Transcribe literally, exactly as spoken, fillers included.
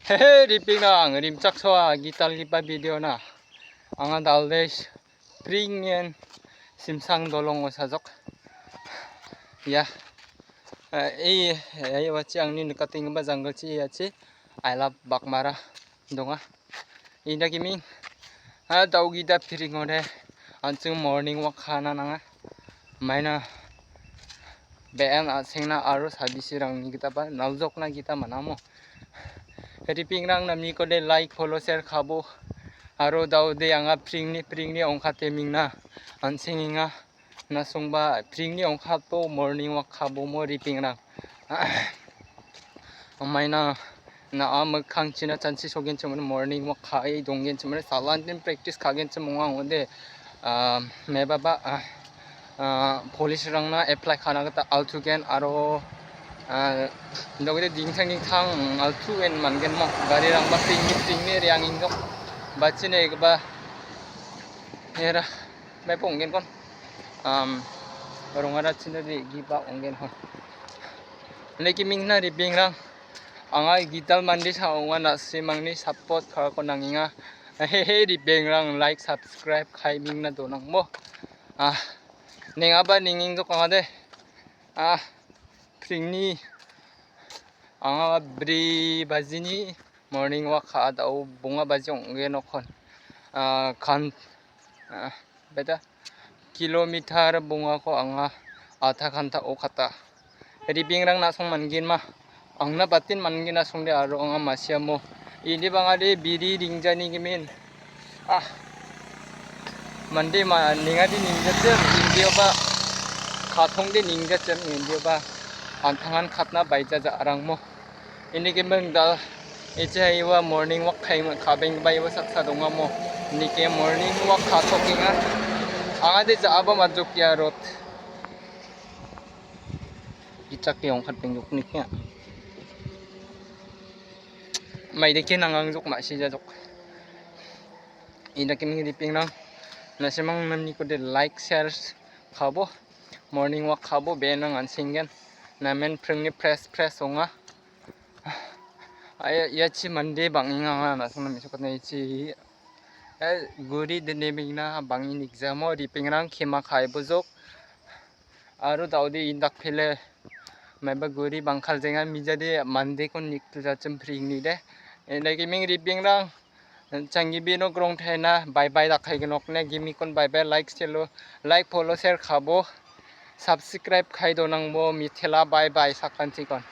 Hehe, ripengrang, rimchaksoa gitalgipa video-na. Anga dalde pringen Simsang dolongo sajok. Ya. Eh, eh, eh, wachi angni nikatenggipa janggilchi iachi I love Baghmara donga. Inda giming. Ha, daugida piringode. An·ching morning walk ka·na nanga. Maina be·en a·sengna aro sabisirangni gitaba naljokna gita man·amo. Ripengrang namnikode like, follow, share ka·bo. Aro daode anga pringni, pringni ongkate mingna an·sengenga. Nasongba pringni ongkato morning walk ka·bomo ripengrang. Maina na·a mikkangchina chanchi sogenchimode morning walk ka·e donggenchimode salantin practice ka·genchim ong·a ong·ode, ah, mebaba, ah, ah, police-rangna apply ka·na gita altugen aro, ah, dogede dingtang dingtang altugen man·genmo garirangba pringni pringni re·angenggipa bachina egipa era maipo ong·genkon, am, rongara china re·gipa ong·genkon. Leki mingna ripengrang, anga gital mande sa ong·a, na·simangni support ka·ako nangenga. Hehe, ripengrang, like, subscribe ka·e mingna donangmo. Ah, neng·aba neng·engjok ong·ade. Ah, pringni anga bri bajini morning walk ka·a, da·o bonga baji ong·genokon. Ah, kan, ah, beta kilometer bongako anga adha ghantao kata. Ripengrang na·song man·genma? Angna batin man·gen asongde aro anga masiamo. Ini bangade biri ringjani gimin. Ah. Mande ma-, nengade ningjachim, indioba. Katongde ningjachim, indioba. Antangan katna baija ja·arangmo. Ini gimin dal, icha iwa morning walk kaima, kabenggipa iwa saksa dongamo. Nike morning walk ka·tokenga. Angade ja·aba majok ia road. Gitchake ongkatbengjokni kea. Maidake nangangjok ma·sijajok. Indake ming ripengrang. Na·simang namnikode like, share ka·bo. Morning walk ka·bo, be·enrang an·senggen. Namen pringni fresh, fresh ong·a. Aia, iachi mande bang·enga anga na·simang mesokatna ichi. Eh, guri dine mingna bang·en exam-o ripengrang kema ka·e bojok. Aro daode indak pele maiba guri bangkal jenga mijade mandekon niktu jachim pringnide. Indake ming ripengrang, changgibino grong tena bye bye dakai gnokne gimikon bye bye, like, share, like, follow, share ka·bo, subscribe ka·e donangbo mitela, bye bye sakantikon.